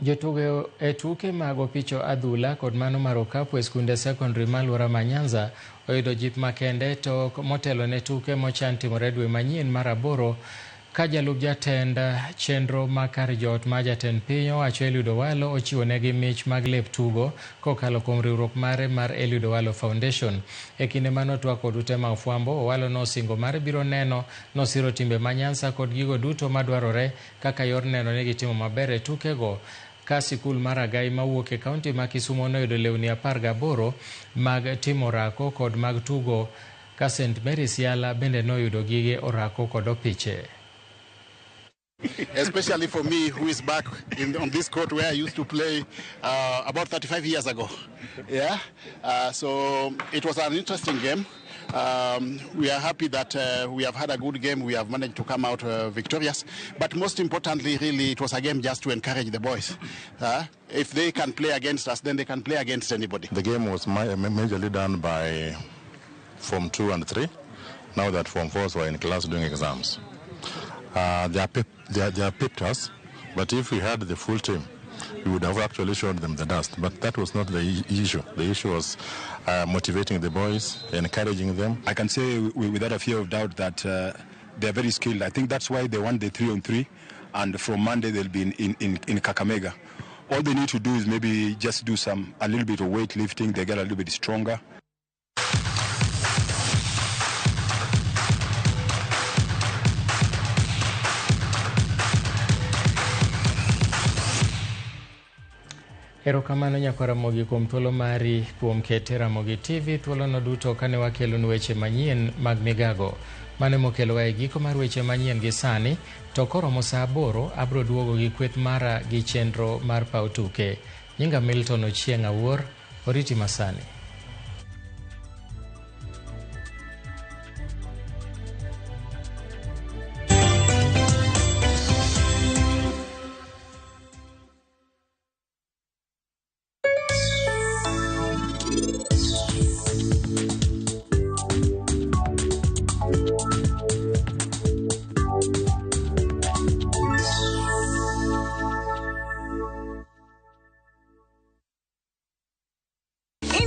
Jotugo e tuke mag opicho adhula kod mano mar okapu e skunde sekondari ma alwora ma Nyanza oyudo jip makende tok motelo ne tuke mochan timore dwe manyien mar aboro ka jalup jatend chenro ma kar jot ma jatend piny owacho Eliud Owalo ochiwo negi mich mag lep tugo kokalo kuom riwruok mare mar Eliud Owalo Foundation. E kinde mane otwak kod ute mag fwambo, Owalo nosingo mar biro neno nosiro timbe ma Nyanza kod gigo duto madwarore kaka yor neno ni gitimo maber e tukego. Ka sikul mar Agai mawuok e kaunti ma Kisumo noyudo lewni 18 mag timo orako kod mag tugo ka St Mary's Yala bende noyudo gige orako kod opiche. Especially for me, who is back on this court where I used to play about 35 years ago. Yeah, so it was an interesting game. We are happy that we have had a good game. We have managed to come out victorious. But most importantly, really, it was a game just to encourage the boys. If they can play against us, then they can play against anybody. The game was majorly done by Form 2 and 3, now that Form 4s were in class doing exams. They are picked us, but if we had the full team, we would have actually showed them the dust. But that was not the issue. The issue was motivating the boys, encouraging them. I can say without a fear of doubt that they are very skilled. I think that's why they won the 3-on-3, and from Monday they'll be in Kakamega. All they need to do is maybe just do a little bit of weightlifting. They get a little bit stronger. Erokamano nyakwar Ramogi kuom thuolo mari kuom kete Ramogi TV thuolono duto kane wakelonu weche manyien mag migago. Mano mokelowa e giko mar weche manyien gi sani, to koromo saa 8 abro duogo gi kweth mara gi chenro mar paw tuke. Nyinga Milton Ochieng' Awuor, oriti masani.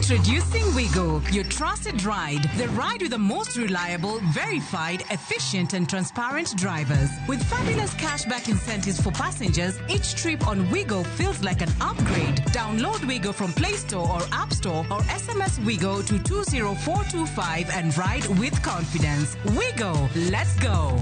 Introducing Wigo, your trusted ride. The ride with the most reliable, verified, efficient, and transparent drivers. With fabulous cashback incentives for passengers, each trip on Wigo feels like an upgrade. Download Wigo from Play Store or App Store or SMS Wigo to 20425 and ride with confidence. Wigo, let's go.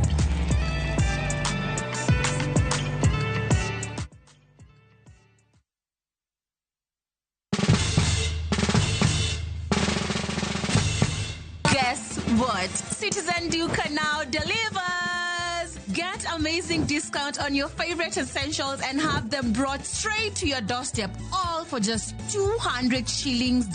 Guess what? Citizen Duka now delivers! Get amazing discount on your favorite essentials and have them brought straight to your doorstep, all for just 200 shillings.